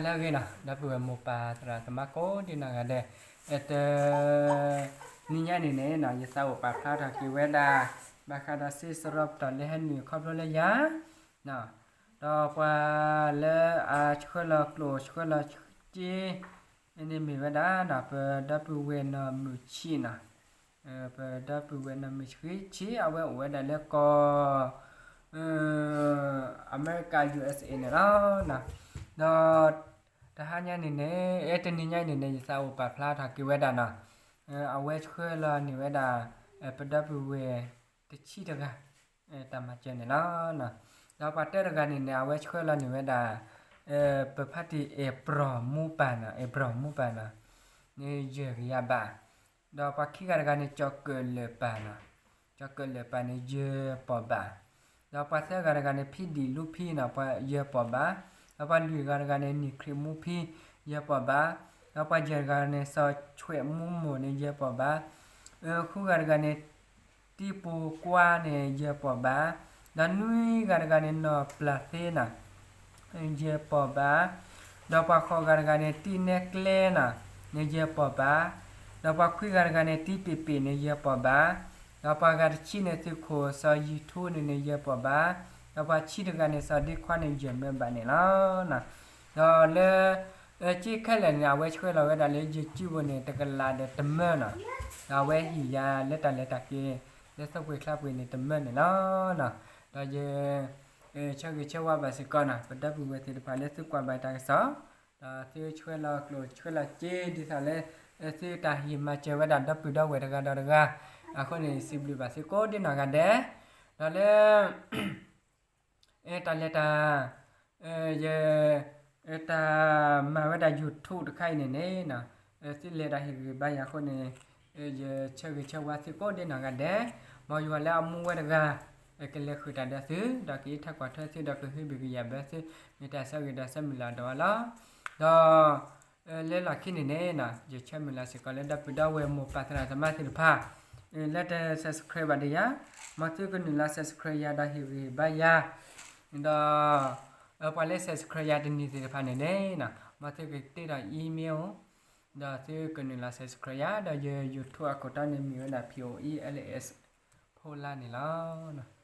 လၢအဂ့ၤနီၤ ဒီပုၢ်ဝဲၢ်မိၢ်ပၢ်သရၣ်သမါကိးဒံနီၢ်ဂၤဒဲး, တနံၤညါန့ၣ်န့ၣ်နီၤ ယသးအိၣ်ပာ်ဖျါထီၣ်က့ၤဝဲဒၣ် ဘၣ်ဃးဒီးစ့စရီပတီၢ်လၢဟဲနုာ်ခီဖျိလၢယၤ ဒီးပှၤလၢအဆှၢလီၤကျိၣ်ဆှၢလီၤစ့ န့ၣ်မ့ၢ်ဝဲဒၣ်နီၤ ပဒီပုၢ်ဝဲၢ်နီၢ်မုၢ်ဆံးနီၤ, ပဒီပုၢ်ဝဲၢ်နီၢ်မုၢ်ဆံး အဝဲအိၣ်ဝဲဒၣ်လၢကီၢ် အမဲရကၤ ယူၣ်အ့းအ့း န့ၣ်လီၤ. ဒီးတဟါညါန့ၣ်န့ၣ် အဲ တနံၤညါန့ၣ်န့ၣ် ယသးအိၣ်ပာ်ဖျါထီၣ်က့ၤဝဲဒၣ်နီၤ, အဝဲဆှၢလီၤန့ၢ်ဝဲဒၣ် ပဒီပုၢ်ဝဲၢ်တဆံတဂၤ တၢ်မၤစၢၤန့ၣ်လီၤ. ဒီးပှၤတၢတဂၤန့ၣ်န့ၣ် အဝဲဆှၢလီၤန့ၢ်ဝဲဒၣ် ပဖါတံၢ်အဲၣ်ဘြီၣ်မူပၢ်နီၤ, အဲၣ်ဘြီၣ်မူပၢ်နီၤ န့ၣ်ယဲၢ်ကယၤဘး, ဒီးပှၤခံဂၤတဂၤန့ၣ် ကၠီၤကၢၣ်လၢၢ်ပၢ်နီၤ, ကၠီၤကၢၣ်လၢၢ်ပၢ်န့ၣ် ယဲၢ်ပီၢ်ဘး, ဒီးပှၤသၢဂၤတဂၤန့ၣ် ဖံဒံၣ်လူဖံနီၤ ပှၤယဲၢ်ပီၢ်ဘး, ဒီးပှၤလွံၢ်ဂၤတဂၤန့ၣ် နံၣ်ခရံာ်မူဖံ ယဲၢ်ပီၢ်ဘး, ဒီးပှၤယဲၢ်ဂၤန့ၣ် စီၤဆွဲးမူမိၢ်န့ၣ် ယဲၢ်ပီၢ်ဘး, ဃုဂၤတဂၤန့ၣ် တံပူၤကွါန့ၣ် ယဲၢ်ပီၢ်ဘး, ဒီးနွံဂၤတဂၤန့ၣ် နီၢ်ပျၢ်သ့နီၤ ယဲၢ်ပီၢ်ဘး, ဒီးပှၤဃိးဂၤတဂၤန့ၣ် တံနဲကျဲနီၤ န့ၣ်ယဲၢ်ပီၢ်ဘး, ဒီးပှၤခွံဂၤတဂၤန့ၣ် တံပ့ၢ်ပ့ၢ်န့ၣ်ယဲၢ်ပီၢ်ဘး, ဒီးပှၤဂၤတဆံန့ၣ် သုးခိၣ်စီၤယံၤထူန့ၣ်န့ၣ်ယဲၢ်ပီၢ်ဘး, ဒီးပှၤဆံတဂၤန့ၣ် စီၤဒ့ခွါန့ၣ်ယဲၢ်မၢဘးန့ၣ်လီၤ. ဒီးလၢ စ့ခဲလၢာ်န့ၣ် အဝဲဆှၢလီၤဝဲဒၣ်လၢယစုပူၤန့ၣ် တကလးဒီးတမၢနီၤ, ဒီးအဝဲဟ့ၣ်ယၤလၢတၢ်လဲၤတၢ်က့ၤ လၢသူၣ်ပှ့ၤချါပှ့ၤန့ၣ်တမၢန့ၣ်လီၤ. ဒီးယ ဆၢဂ့ၤဆၢဝါဘၣ်စ့ၢ်ကီးနီၤ ပဒီပုၢ်ဝဲၢ်သ့ၣ်တဖၣ်လၢသုကွၢ်ဘၣ်တၢ်ကစီၣ်, ဒီးသုဆှၢလီၤကျိၣ်ဆှၢလီၤစ့ဒ်သိးလၢ သုတၢ်ဟ့ၣ်မၤစၢၤဝဲဒၣ်ဒီပုၢ်ဒီဝဲၢ်တဂၤဒီးတဂၤ, အဃိန့ၣ် စံးဘျုးဘၣ်သုကိးဒံနီၢ်ဂၤဒဲး, ဒီးလၢ တၢ်လဲၤတၢ် ယ တၢ်မၤဝဲဒၣ် YouTube တခါအံၤန့ၣ်န့ၣ် သုလဲၤတၢ်ဟ့ၣ်ဂံၢ်ဘါယၤအဃိန့ၣ် ယဆၢဂ့ၤဆၢဝါသုကိးဒံနီၢ်ဂၤဒဲး, မ်ယွၤလၢအမူဝဲတဂၤ ကလဲၤဃုာ်တၢ်ဒီးသု ဒီးကအံးထွဲကွၢ်ထွဲသု ဒီးကဟုဘံၣ်ကယာ်ဘၢသု မ့ၢ်တၢ်ဆၢဂ့ၤဒီးဆၢမုၢ်လၢ်ဒီးအီၤလီၤ. ဒီး လၢလီၢ်ခံန့ၣ်န့ၣ် ယဆၢမုၢ်လၢ်စ့ၢ်ကီးလၢဒီပုၢ်ဒီဝဲၢ်မိၢ်ပၢ်သရၣ်သမါသ့ၣ်တဖၣ် လၢတ subscribe ဘၣ်ဒံးယၤ, မ်သုကနုာ်လီၤ subscribe ယၤဒီးဟ့ၣ်ဂံၢ်ဟ့ၣ်ဘါယၤ, ဒီး ပှၤလၢ subscribe ယၤတနံၤသ့ၣ်တဖၣ်န့ၣ်န့ၣ် မ်သုကတ့ဒီး email ဒီးသုကနုာ်လီၤ subscribe ယၤ ဒီးယ YouTube အခိၣ်တီန့ၣ်မ့ၢ်ဝဲဒၣ် P O E L S ဖိလါန့ၣ်လီၤ.